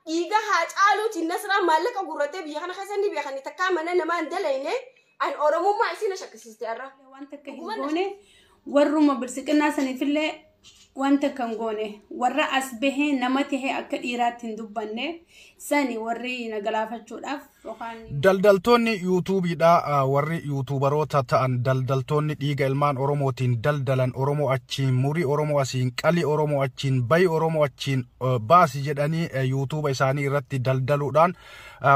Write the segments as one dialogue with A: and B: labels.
A: Dhiiga Haacaaluutiin Nasraan maallaqa guurrattee biyya kana keessa ni beekani, takkaa mana namaa hin dalayne. An Oromummaa isii na shakkisiiste har'a.
B: Waan takka hin goone, warruma bilsiqinnaa saniifillee waan takka hin goone, warra as bahee nama tahee akka dhiiraatti hin dubbanne sani warri na galaafachuudhaaf yookaan.
C: Daldaltoonni yuutuubiidha, warri yuutuubaroota ta'an, daldaltoonni dhiiga ilmaan Oromootiin daldalan, Oromoo achiin murii, Oromoo asiin qali, Oromoo achiin bayi, Oromoo achiin baasi jedhanii yuutuuba isaanii irratti daldaluudhaan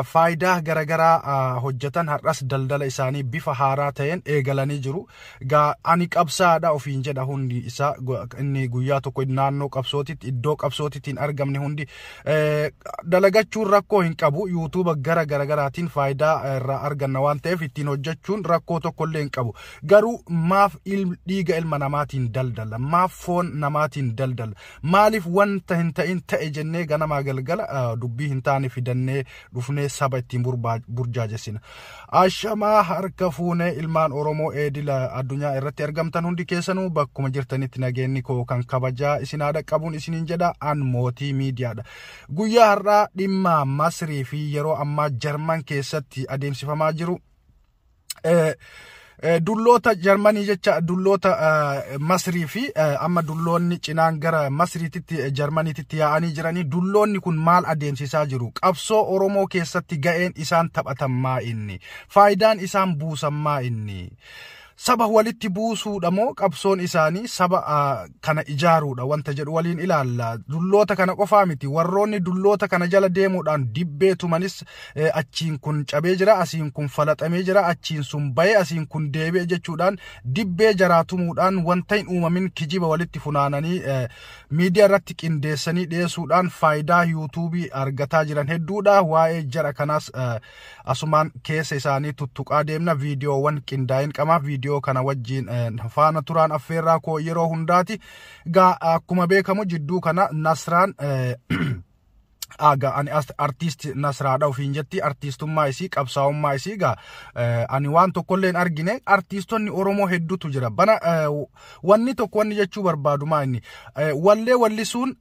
C: faayidaa garaagaraa hojjetan, har'as daldala isaanii bifa haaraa ta'een eegalanii jiru. Gaa ani qabsaadha ofiin jedha hundi isaa, inni guyyaa tokko naannoo qabsootitti, iddoo qabsootitti hin argamne hundi dalagachuun rakkoo hin qabu. Yuutuuba gara garaagaraatiin faayidaa irraa arganna waan ta'eef ittiin hojjechuun rakkoo tokkollee hin qabu. Garuu maaf dhiiga ilma namaatiin daldala? Maaf foon namaatiin daldala? Maaliif wanta hin ta'in ta'e jennee ganamaa galgala dubbii hin taane fidannee dhufnee saba ittiin burjaajessina? Ashamaa, harka fuunee ilmaan Oromoo eedila addunyaa irratti argamtan hundi keessanuu, bakkuma jirtanitti nageenyi koo kan kabajaa isin haadha qabuun isiniin jedha. An Mootii Miidiyaadha. Guyyaa har'aa dhimma Masrii fi yeroo ammaa Jarman keessatti adeemsifamaa jiru, dulloota Jarmanii jecha, dulloota Masrii fi amma dulloonni cinaan gara Masriititti Jarmaniititti yaa'anii jiranii, dulloonni kun maal adeemsisaa jiru? Qabsoo Oromoo keessatti ga'een isaan taphatan maa inni? Faayidaan isaan buusan maa inni? Saba walitti buusuudha moo qabsoon isaanii saba kana ijaaruudha wanta jedhu waliin ilaalla. Dulloota kana qofaa miti, warroonni dulloota kana jala deemuudhaan dibbee tumanis, achiin kun cabee jira, asiin kun falaxamee jira, achiin sun bahee, asiin kun deebi'e jechuudhaan dibbee jaraa tumuudhaan wanta hin uumamin kijiba walitti funaananii miidiyaa irratti qindeessanii dhiyeessuudhaan faayidaa yuutuubii argataa jiran hedduudha. Waa'ee jara kanaas asumaan keessa isaanii tuttuqaa deemna. Viidiyoowwan qindaa'in qamaaf viidiyoo kana wajjin faana turaan affeerraa koo yeroo hundaati. Gaa akkuma beekamu jidduu kana Nasraan, aga ani artiist Nasraadha ofiin jetti, artiistummaa isii, qabsaa'ummaa isii gaa ani waan tokkollee hin argine. Artiistonni Oromoo hedduutu jira. Bana wanni tokko wanni jechuu barbaadu maa inni, wallee wallisuun,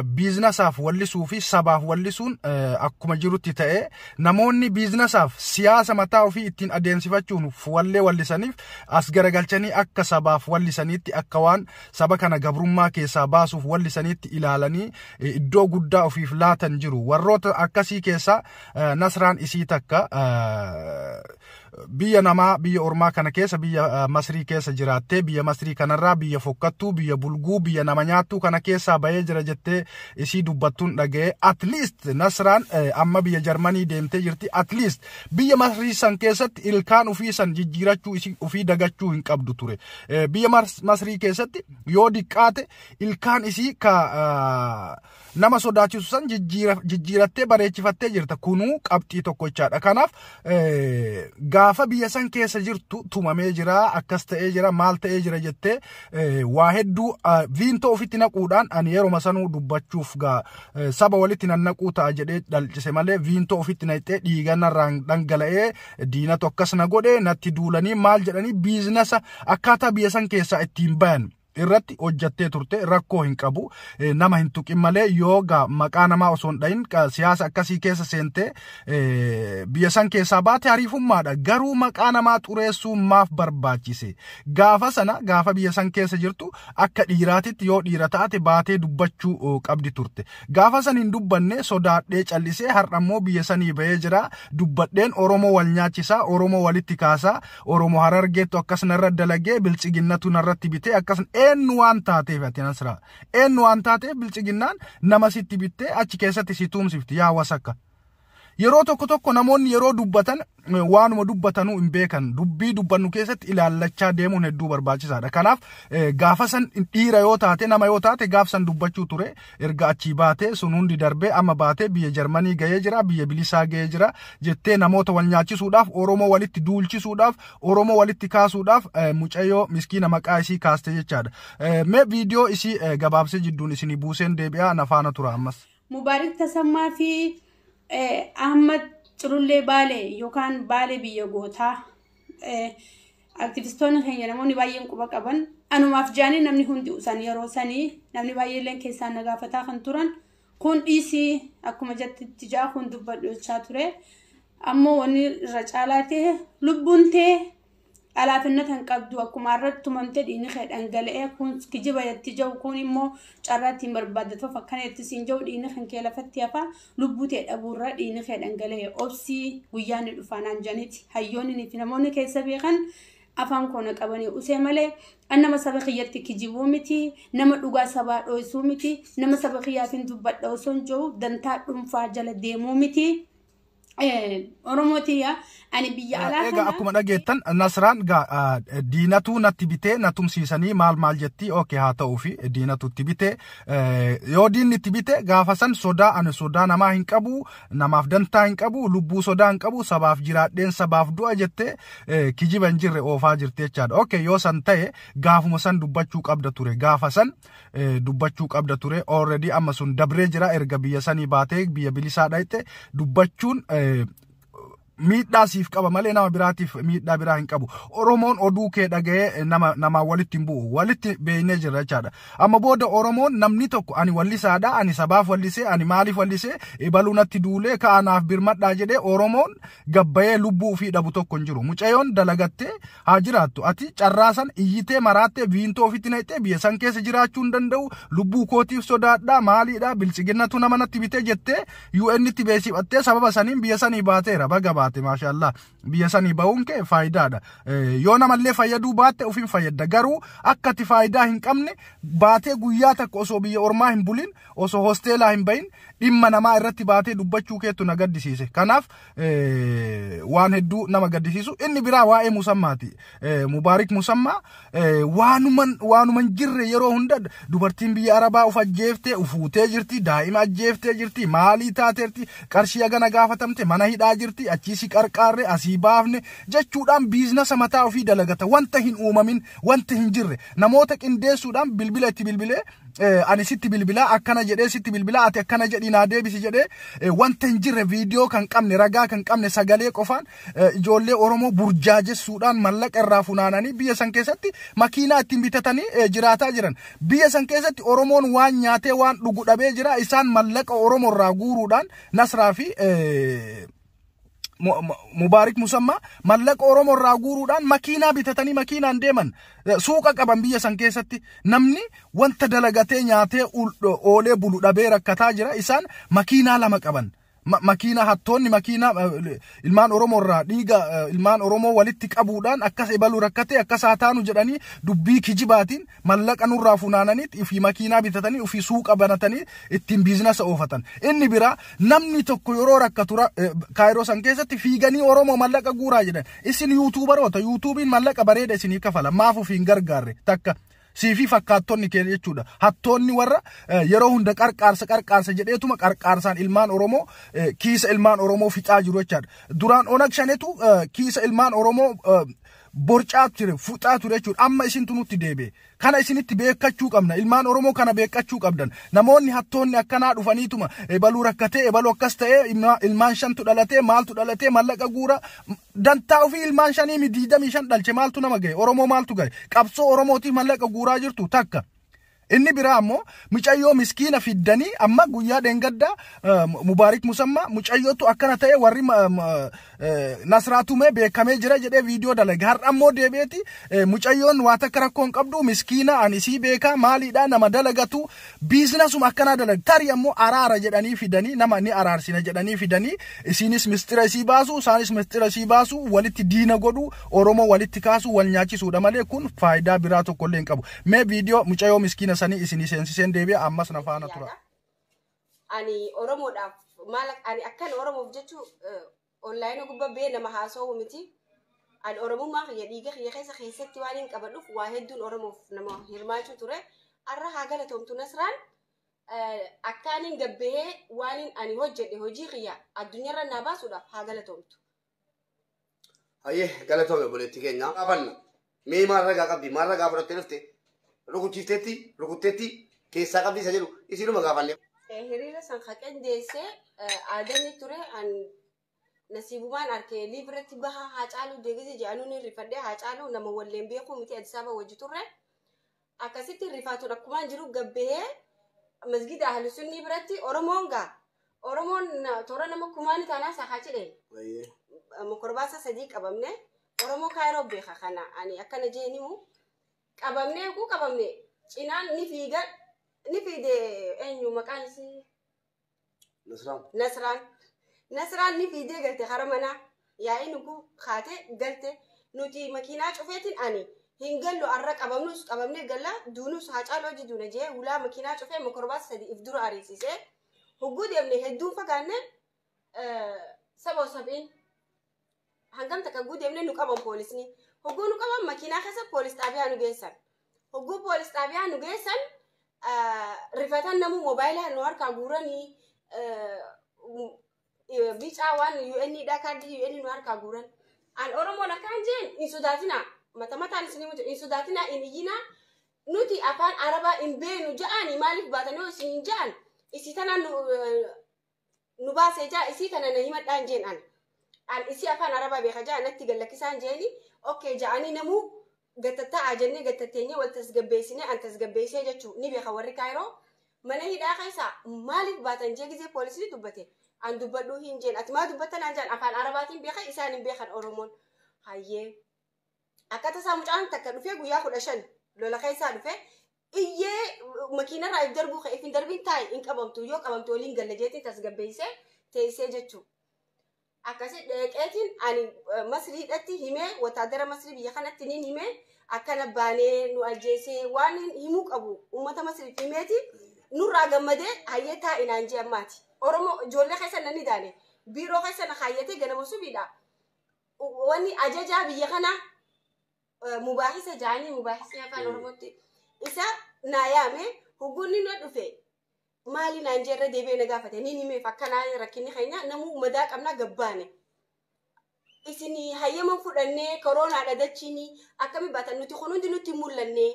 C: biizinasaaf wallisuu fi sabaaf wallisuun akkuma jirutti ta'ee, namoonni biizinasaaf siyaasa mataa ofii ittiin adeemsifachuun wallee wallisaniif as garagalchanii akka sabaaf wallisaniitti, akka waan saba kana gabrummaa keessaa baasuuf wallisaniitti ilaalanii iddoo guddaa ofiif laatan jiru. Warroota akkasii keessaa Nasraan isii takka. Biyya namaa, biyya ormaa kana keessa, biyya Masrii keessa jiraattee, biyya Masrii kanarraa, biyya fokkattuu, biyya bulguu, biyya nama nyaattuu kana keessaa bahee jira jettee isii dubbattuun dhaga'ee. At least Nasraan amma biyya Jarmanii deemtee jirti. At least biyya Masrii san keessatti ilkaan ofii san jijjiirachuu ofii dagachuu hin qabdu ture. Biyya Masrii keessatti yoo diqqaate ilkaan isii ka nama sodaachisu san jijjiirattee bareechifattee jirta. Kunuu qabxii tokkochaadha. Kanaaf gaafa biyya san keessa jirtu tumamee jira, akkas ta'ee jira, maal ta'ee jira jettee waa hedduu viintoo ofitti naquudhaan, ani yeroo sanuu dubbachuuf gaa saba walitti nannaquu ta'a jedhee dhalchise malee, viintoo ofitti naqxee dhiiga narraan dhangala'ee, diinatu akkas na godhe, natti duulanii, maal jedhanii biizinasa akkaataa biyya san keessaa ittiin bayan irratti hojjattee turte. Rakkoo hin qabu, nama hin tuqin malee. Yoo gaa maqaa namaa osoo hin dhahin siyaasa akkasii keessa seentee biyya san keessaa baate hariifummaadha. Garuu maqaa namaa xureessuun maaf barbaachise? Gaafa sana, gaafa biyya san keessa jirtu, akka dhiiraatitti yoo dhiira taate baatee dubbachuu qabdi turte. Gaafa san hin dubbanne, sodaadhee callisee, har'ammoo biyya sanii bahee jira, dubbadheen Oromoo wal nyaachisaa, Oromoo walitti kaasaa, Oromoo Harargeettu akkas narra dalagee, biltsiginnatu narratti bitee akkas. Eenyu waan taateef ati Nasraa? Eenyu waan taateef biltsiginnaan nama sitti bittee achi keessatti si tumsifti, yaa wasakka? Yeroo tokko tokko namoonni yeroo dubbatan waanuma dubbatanuu hin beekan. Dubbii dubbannu keessatti ilaallachaa deemuun hedduu barbaachisaadha. Kanaaf gaafa san dhiira yoo taate, nama yoo taate, gaaf san dubbachuu ture. Erga achii baatee sun hundi darbee, amma baatee biyya Jarmanii gahee jira, biyya bilisaa gahee jira jettee namoota wal nyaachisuudhaaf, Oromoo walitti duulchisuudhaaf, Oromoo walitti kaasuudhaaf mucayyoo miskiina maqaa isii kaaste jechaadha. Mee viidiyoo isii gabaabsee jidduun isinii buuseen deebi'aa, na faana tura ammas.
B: Mubaarik Tasammaa fi Ahmad Culullee Baalee yookaan Baalee biyya gootaa, aktivistoonni keenya namoonni baay'een quba qaban, anumaaf jaanii namni hundi isaan yeroo sanii namni baay'eelleen keessaan na gaafataa kan turan. Kun dhiisii akkuma jettitti jaa kun dubbadhu jechaa ture. Ammoo wanni irra caalaa ta'e lubbuun ta'e alaafinnata hin qabdu akkuma irratti tumamte dhiigni kee dhangala'ee kun kijiba jetti jiru kun immoo carraa ittiin barbaaddatuuf akkana itti siin jiru dhiigni kan kee lafatti hafa lubbuu ta'e dhabuurra dhiigni kee dhangala'ee obsii guyyaan ni dhufaa naan jedhaniiti hayyoonni fi namoonni keessa beekan afaan koona qabanii usee malee an nama saba kiyyatti kijibuu miti nama dhugaa sabaa dho'isuu miti nama saba kiyyaatiin dubbadha osoo hin jiru dantaa dhuunfaa jala deemuu miti. Oromootiya ani biyya alaa
C: Egaa
B: kana
C: akkuma dhageettan Nasraan gaa diinatu natti bitee na tumsiisanii maal maal jetti. Okay, haa ta'uufi diinatu itti bitee, yoo diinni itti bite gaafa san sodaa ani sodaa namaa hin qabu, namaaf dantaa hin qabu, lubbuu sodaa hin qabu, sabaaf jiraadheen sabaaf du'a jettee kijiba hin jirre oofaa jirti jechaadha. Okay, yoo san ta'e gaafuma san dubbachuu qabda ture, gaafa san dubbachuu qabda ture. Already amma sun dabree jira. Erga biyya sanii baatee biyya bilisaa dhayxe dubbachuun miidhaa siif qaba malee nama biraatiif miidhaa biraa hin qabu. Oromoon oduu kee dhaga'ee nama namaa walitti hin bu'u. Walitti beeknee jirra jechaadha. Amma booda Oromoon namni tokko ani wallisaadha, ani sabaaf wallisee, ani maaliif wallisee, ibaluu natti duulee ka'anaaf birmadhaa jedhee Oromoon gabbayee lubbuu ofii dhabu tokko hin jiru. Mucayyoon dalagattee haa jiraattu. Ati carraa san iyyitee maraattee viintoo ofitti naqxee biyya san keessa jiraachuu hin danda'u. Lubbuu kootiif sodaadhaa maaliidhaa bilchiginnatu nama natti bitee jettee UN itti beeksifattee sababa saniin biyya sanii baateera, baga baate, maashaallah. Biyya sanii bahuun kee faayidaadha. Yoo namallee fayyaduu baatte ofiin fayyadda, garuu akka ati faayidaa hin qabne baatee guyyaa takka osoo biyya ormaa hin bulin, osoo hosteelaa hin bahin dhimma namaa irratti baatee dubbachuu keettu na gaddisiise. Kanaaf waan hedduu nama gaddisiisu. Inni biraa waa'ee Musammaati. Mubaarik Musammaa waanuman waanuman jirre yeroo hunda dubartiin biyya Arabaa uf ajjeeftee ufuutee jirti, daa'ima ajjeeftee jirti, maalii taateerti, qarshii hagana gaafatamte, mana hidhaa jirti, achiisi qarqaarre asii baafne jechuudhaan biizinasa mataa ofii dalagata. Wanta hin uumamin, wanta hin jirre namoota qindeessuudhaan bilbila itti bilbilee, ani sitti bilbilaa akkana jedhee sitti bilbilaa, ati akkana jedhii naa deebisi jedhee, wanta hin jirre, viidiyoo kan qabne, ragaa kan qabne, sagalee qofaan ijoollee Oromoo burjaajessuudhaan mallaqa irraa funaananii biyya san keessatti makiinaa ittiin bitatanii jiraataa jiran. Biyya san keessatti Oromoon waan nyaatee waan dhugu dhabee jira. Isaan mallaqa Oromoo irraa guuruudhaan, Nasraa fi Mubaarik Musammaa mallaqa Oromoo irraa guuruudhaan makiinaa bitatanii makiinaan deeman, suuqa qaban. Biyya san keessatti namni wanta dalagatee nyaatee oolee bulu dhabee rakkataa jira, isaan makiinaa lama qaban. Makiinaa hattoonni makiinaa ilmaan Oromoo irraa dhiiga ilmaan Oromoo walitti qabuudhaan akkas ebaluu rakkatee akkas haa taanu jedhanii dubbii kijibaatiin mallaqa nurraa funaananii ofii makiinaa bitatanii ofii suuqa banatanii ittiin biizinasa oofatan. Inni biraa namni tokko yeroo rakkatu Kaayiroo san keessatti fiiganii Oromoo mallaqa guuraa jedhan. Isin yuutuubaroota, yuutuubiin mallaqa bareeda isinii kafala, maaf ofii hin gargaarre? Takka siifi fakkaattonni kee jechuudha. Hattoonni warra yeroo hunda qarqaarsa qarqaarsa jedheetuma qarqaarsaan ilmaan Oromoo kiisa ilmaan Oromoo fixaa jiru jechaadha. Duraan Onag Shanetu kiisa ilmaan Oromoo borcaa ture, fuxaa ture jechuudha. Amma isintu nutti deebi'e. Kana isinitti beekachuu qabna. Ilmaan Oromoo kana beekachuu qabdan. Namoonni hattoonni akkanaa dhufaniituma ebaluu rakkatee, ebaluu akkas ta'ee, ilmaan shantu dhalatee, maaltu dhalatee, mallaqa guura. Dantaa ofii ilmaan shanii mi 25 dhalche maaltu nama gahe? Oromoo maaltu gahe? Qabsoo Oromootiif mallaqa guuraa jirtu takka. Inni biraa ammoo mucayyoo miskiina fiddanii amma guyyaa dheengaddaa Mubaarik Musammaa mucayyootu akkana ta'e, warri Nasraatumee beekamee jira jedhee viidiyoo dalage. Har'a ammoo deebi'eeti mucayyoon waa takka rakkoo hin qabdu, miskiina, ani sii beekaa maaliidha, nama dalagatu, biizinasuma akkanaa dalaga. Tarii ammoo araara jedhanii fidanii, nama ni araarsina jedhanii fidanii, isinis mistira isii baasu, isaanis mistira isii baasu, walitti diina godhu, Oromoo walitti kaasu, wal nyaachisuudha malee kun faayidaa biraa tokkollee hin qabu. Mee viidiyoo mucayyoo miskiina sanii isinii seensiseen deebi'a, ammas na faana tura.
A: Ani Oromoodhaaf maal, ani akkan Oromoof jechuu onlaayinii gubbaa bee nama haasa'u miti. Ani Oromummaa kiyya dhiiga kiyya keessa keessatti waan hin qabadhuuf waa hedduun Oromoof nama hirmaachuu ture. Har'a haa galatoomtu Nasraan, akkaaniin gabbahee waan ani hojjedhe hojii kiyya addunyaarra naa baasuudhaaf haa galatoomtu.
D: Hayyee, galatoome obboleettii keenya. Gaafanna. Mee maal ragaa qabdi? Maal ragaa fudhattee dhufte? Rukuchiifteetti? Rukutteetti? Keessaa qabdi isa jedhu isinuma gaafanne.
A: Hiriira san haqen deessee aadanii ture. An nasiibumaan arkee liibiratti baha Haacaaluu deegisi jedhanuun rifadhee. Haacaaluu nama walleen beekuu miti, Addis Ababa wajji turre. Akkasitti rifaatuun akkumaan jiru gabbahee Masgida ahlu sunnii biratti Oromoon gaa Oromoon toora nama kumaani taanaa sahaa jedhe mokorbaasa 3 qabamne Oromoo Kaayiroo beeka kana ani akkana jeenimu qabamne ku qabamne cinaan ni fiiga ni fiide eenyu maqaan isii
D: Nasraan.
A: Nasraan ni fiidee galte kara manaa yaa'iin ku kaatee galte nuti makiinaa cufeetiin ani hin gallu arra qabamnus qabamne galla duunus haa caaloo jiduuna jee hulaa makiinaa cufee mokorbaasa 3 if dura ariisisee hogguu deemne hedduun fagaanne saba sabiin hangam takka hogguu deemne nu qaban poolisni hogguu nu qaban makiinaa keessa poolis xaabiyaa nu geessan hogguu poolis xaabiyaa nu geessan rifatan namuu moobaayilaa nu harkaa guuranii bicaa waan UN dha kaardii UN nu harkaa guuran an Oromoon akkaan jeen hin sodaatinaa mata mataan isin himu hin sodaatinaa hin iyyinaa nuti afaan Arabaa hin beenu ja'anii maaliif baatanii isin hin ja'an isii tana nu baasee ja'a isii kana na himadhaan jeen an isii afaan Arabaa beeka ja'a natti gallakkisaan jeeni okay ja'anii namuu gattatta'aa jennee gattatteenyee wal tasgabbeessinee an tasgabbeessee jechuu ni beeka warri Kaayiroo mana hidhaa keessaa maaliif baatan jee gizee poolisii dubbate an dubbadhuu hin jeen ati maa dubbattan an jaan afaan Arabaatiin beeka isaan hin beekan Oromoon hayyee akka tasaa mucaan takka dhufee guyyaa 15 lola keessaa dhufee iyyee makiinarraa if darbuu if hin darbiin taa'i hin qabamtu yoo qabamtu waliin galla jeetiin tasgabbeessee teessee jechuu akkasi dheeqeetiin ani Masriidhatti himee wataadara Masrii biyya kanatti niin himee akkana baanee nu ajjeesee waan himuu qabu uummata Masriif himeeti nurraa gammadee hayyee taa'i naan jee ammaati Oromoo ijoollee keessa nani daane biiroo keessa na kaayyatee ganama subiidha wanni ajajaa biyya kanaa mubaahisa jaanii mubaahisni afaan Oromootti isa naa yaame hogguun na dhufe maali naan jee irra deebi'ee na gaafate niin himeef akkanaa rakkinni keenya namuu madaa qabnaa gabbaane isin hayyama fudhannee koroonaadha dachiini akkami baatan nuti kun hundi nutti hin mul'anne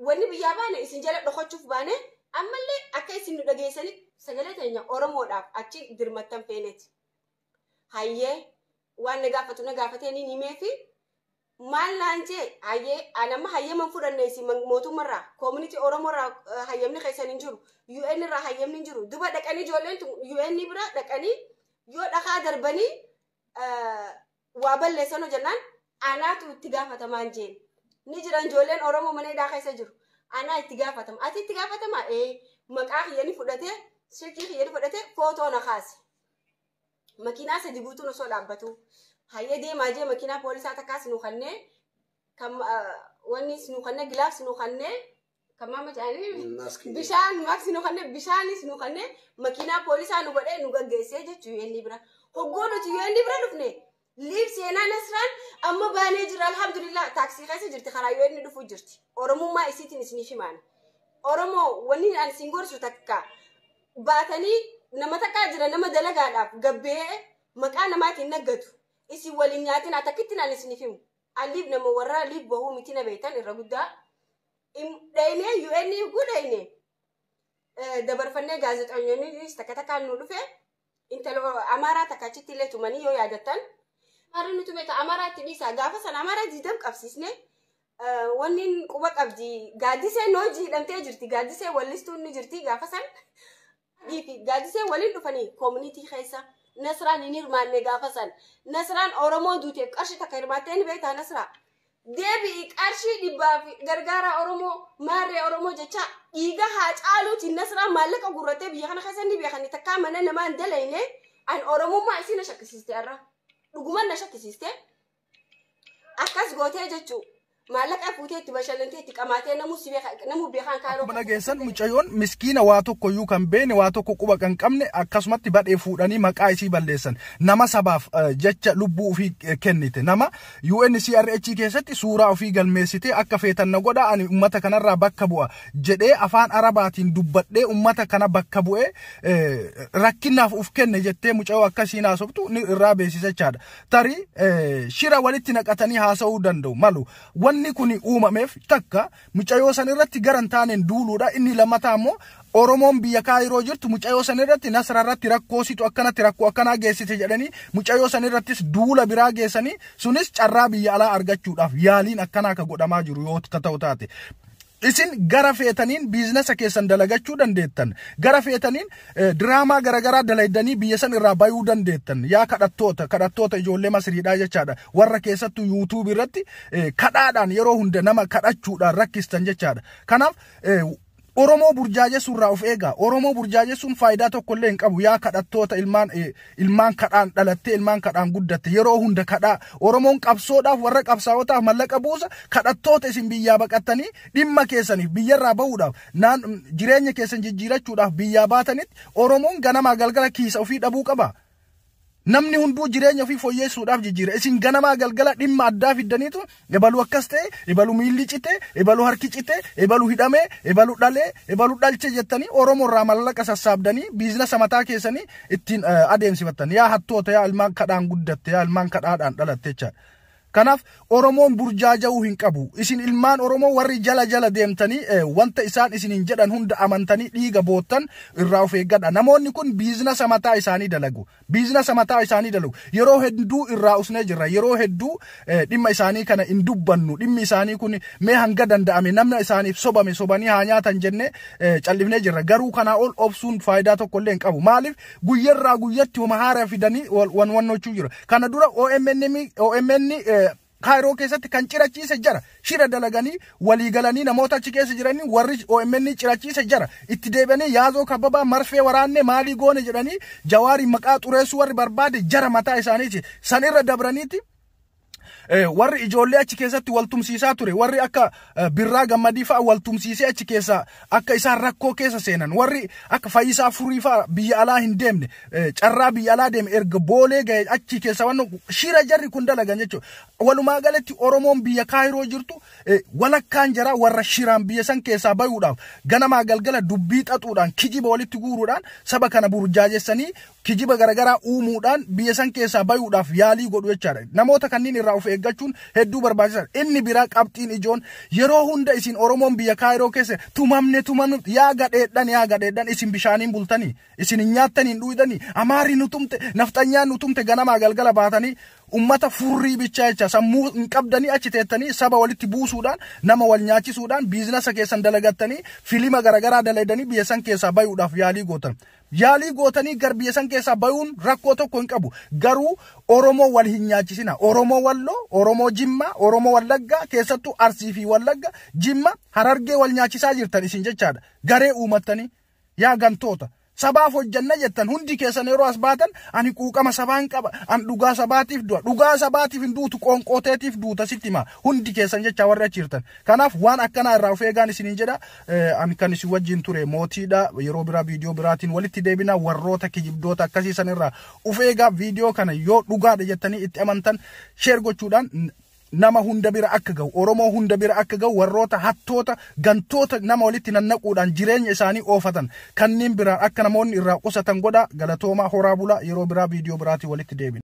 A: wanni biyyaa baane isin jala dhokachuuf baane ammallee akka isin nu dhageessanitti sagalee teenya Oromoodhaaf achi dirmattan feeneeti. Hayyee waan na gaafatu na gaafatee niin himeefi maal naan jee hayyee an amma hayyama fudhanne isin mootummaarraa koomunitii Oromoorraa hayyamni keessan hin jiru UN irraa hayyamni hin jiru duba dhaqanii ijoolleen UN bira dhaqanii yoo dhakaa darbanii waa balleessan hojjannaan anaatu itti gaafatamaan jeen ni jiran ijoolleen Oromoo mana hidhaa keessa jiru anaa itti gaafatama ati itti gaafatama maqaa kiyyanii fudhatee silkii kiyyanii fudhatee footoo na kaase makiinaa 3 guutuun osoo dhaabbatu hayyee deemaa jee makiinaa poolisaa takkaas nu kannee kan wannis nu kannee gilaafs nu kannee kan maama jedhanii bishaan maaksii nu kannee bishaanis nu kannee makiinaa poolisaa nu godhee nu gaggeessee jechuu UN bira hoggoo nuti UN bira dhufne liif seenaa Nasraan amma baanee jira alhamdulillah taaksii keessa jirti karaa UN dhufuu jirti Oromummaa isiitiin isiniif himaan Oromoo wanni ani isin gorsu takka baatanii nama takkaa jira nama dalagaadhaaf gabbee maqaa namaatiin naggatu isin waliin nyaatin atakkitti ani isiniif himu aliif nama warra liif bahuu miti na beektan irra guddaa dhaynee UN gudhayne dabarfannee gaazexeessitoonnis takka takkaan nu dhufe intala Amaaraa takka achitti illee tumanii yoo yaadattan Amaarri nuti beekta Amaaraatti dhiisaa gaafa sana Amaaraa diidam qabsiisne wanni quba qabdi gaaddisee noojii hidhamtee jirti gaaddisee wallistuun ni jirti gaafa san gaaddisee waliin dhufanii koomunitii keessa Nasraan hin hirmaanne gaafa san Nasraan Oromoo duuteef qarshii takka hirmaattee ni beektaa Nasraa deebi'i qarshii dhibbaaf gargaara Oromoo maarree Oromoo jecha dhiiga haa caaluutiin Nasraan maallaqa gurrattee biyya kana keessa ni beekani takkaa mana namaa hin dalayne an Oromummaa isii na shakkisiiste irra dhuguman na shakkisiiste akkas gootee jechuu maallaqa fuutee itti bashannantee itti qamaatee namuu beekaan kaayiroo.
C: Akkuma dhageessan mucayyoon miskiina waa tokko iyyuu kan beene waa tokko quba kan qabne akkasumatti badhee fuudhanii maqaa isii balleessan nama sabaaf jecha lubbuu ofii kennite nama UNCRH keessatti suuraa ofii galmeessite akka feetan na godha ani uummata kanarraa bakka bu'a jedhee afaan Arabaatiin dubbadhee uummata kana bakka bu'ee rakkinaaf uf kenne jettee mucayyoo akkasiin haasoftu ni irraa beeksisa jechaadha. Tarii shira walitti naqatanii haasa'uu danda'u malu. Wanni kun uumameef takka mucayyoo san irratti garan taaneen duuluudha inni lammataa immoo Oromoon biyya Kaayiroo jirtu mucayyoo san irratti Nasra irratti rakkoo situ akkanatti rakkoo akkanaa geessite jedhanii mucayyoo san irrattis duula biraa geessanii sunis carraa biyya alaa argachuudhaaf yaaliin akkanaa ka godhamaa jiru yoo ka ta'u taate. Isin gara feetaniin biizinasa keessan dalagachuu dandeettan. Gara feetaniin diraamaa garaagaraa dalaydanii biyya san irraa bayuu dandeettan. Yaa kadhattoota ijoollee Masriidhaa jechaadha. Warra keessattuu yuutuubii irratti kadhaadhaan yeroo hunda nama kadhachuudhaan rakkistan jechaadha. Kanaaf Oromoo burjaajessuun irraa of eegaa. Oromoo burjaajessuun faayidaa tokko illee hin qabu. Yaa kadhattoota ilmaan kadhaan dhalattee ilmaan kadhaan guddatte yeroo hunda kadhaa. Oromoon qabsoodhaaf warra qabsaa'otaaf mallaqa buusa, kadhattoota isin biyyaa baqattanii dhimma keessaniif biyyarraa bahuudhaaf naan jireenya keessan jijjiirachuudhaaf biyyaa baatanitti Oromoon ganamaa galgala kiisa ofii dhabuu qaba. Namni hunduu jireenya ofii fooyyessuudhaaf jijjiira. Isin ganamaa galgala dhimma addaa fiddaniitu ebalu akkas ta'e, ebalu miilli cite, ebalu harki cite, ebalu hidhamee, ebalu dhalee, ebalu dhalche jettanii Oromoo irraa mallaqa sassaabdanii biizinasa mataa keessanii ittiin adeemsifattan. Yaa hattoota, yaa ilmaan kadhaan guddatte, yaa ilmaan kadhaadhaan dhalatte jechaadha. Kanaaf Oromoon burjaaja'uu hin qabu. Isin ilmaan Oromoo warri jala jala deemtanii wanta isaan isiniin jedhan hunda amantanii dhiiga boottan irraa of eeggadha. Namoonni kun biizinasa mataa isaanii dalagu. Biizinasa mataa isaanii dalagu. Yeroo hedduu irraa usnee jirra. Yeroo hedduu dhimma isaanii kana hin dubbannu. Dhimmi isaanii kun mee hanga danda'ame namna isaaniif sobame sobanii haa nyaatan jennee callifnee jirra. Garuu kanaa ol obsuun faayidaa tokko illee hin qabu. Maaliif guyyarraa guyyatti homa haaraa fidanii wan wannochuu jira. Kana dura OMN Kaayiroo keessatti kan cirachiise jara. Shira dalaganii walii galanii namoota achi keessa jiranii warri OMN cirachiise jara. Itti deebi'anii yaazoo kababaa marfee waraanne maalii goone jedhanii Jawaarii maqaa xureessuu warri barbaade jara mataa isaaniiti. San irra dabraniiti warri ijoollee achi keessatti waltumsiisaa ture, warri akka Birraa Gammadii fa'a waltumsiisee achi keessa akka isaan rakkoo keessa seenan, warri akka Fayyisaa Furii fa'a biyya alaa hin deemne, carraa biyya alaa deeme erga boolee ga'e achi keessa waan shira jarri kun dalagan jechuudha. Walumaa galatti Oromoon biyya Kaayiroo jirtu walakkaan jara warra shiraan biyya san keessaa bayuudhaaf ganamaa galgala dubbii xaxuudhaan kijiba walitti guuruudhaan saba kana burjaajessanii kijiba garaagaraa uumuudhaan biyya san keessaa bayuudhaaf yaalii godhu jechaadha. Namoota kanneen irraa of eeggachuun hedduu barbaachisaadha. Inni biraa qabxiin ijoon yeroo hunda isin Oromoon biyya Kaayiroo keessa tumamne tumamne yaa gadheedhan isin bishaaniin bultanii isin hin nyaattanii hin dhuydanii Amaarri nu tumte nafxanyaan nu tumte ganamaa galgala baatanii ummata furrii bichaa jecha sammuu hin qabdanii achi teettanii saba walitti buusuudhaan nama wal nyaachisuudhaan biizinasa keessan dalagattanii filima garaagaraa dalaydanii biyya san keessaa bayuudhaaf yaalii gootan. Yaalii gootanii gar biyya san keessaa bayuun rakkoo tokko hin qabu. Garuu Oromoo wal hin nyaachisina. Oromoo Walloo, Oromoo Jimmaa, Oromoo Wallaggaa keessattuu Arsii fi Wallagga, Jimma, Harargee wal nyaachisaa jirtan isin jechaadha. Garee uumattanii yaa gantoota. Sabaaf hojjanna jettan hundi keessan yeroo as baatan ani quuqama sabaan qaba, an dhugaa sabaatiif du'a, dhugaa sabaatiif hin duutu, qoonqooteetiif duuta sitti hima hundi keessan jecha warri achi jirtan. Kanaaf waan akkanaa irraa of eegaan isiniin jedha. Ani kan isin wajjin ture mootiidha. Yeroo biraa viidiyoo biraatiin walitti deebina. Warroota kijibdoota akkasii san irraa of eegaa. Viidiyoo kana yoo dhugaadha jettanii itti amantan sheer gochuudhaan nama hunda bira akka ga'u, Oromoo hunda bira akka ga'u, warroota hattoota gantoota nama walitti nannaquudhaan jireenya isaanii oofatan kanneen biraan akka namoonni irraa qusatan godha. Galatoomaa, horaa bulaa. Yeroo biraa viidiyoo biraatiin walitti deebina.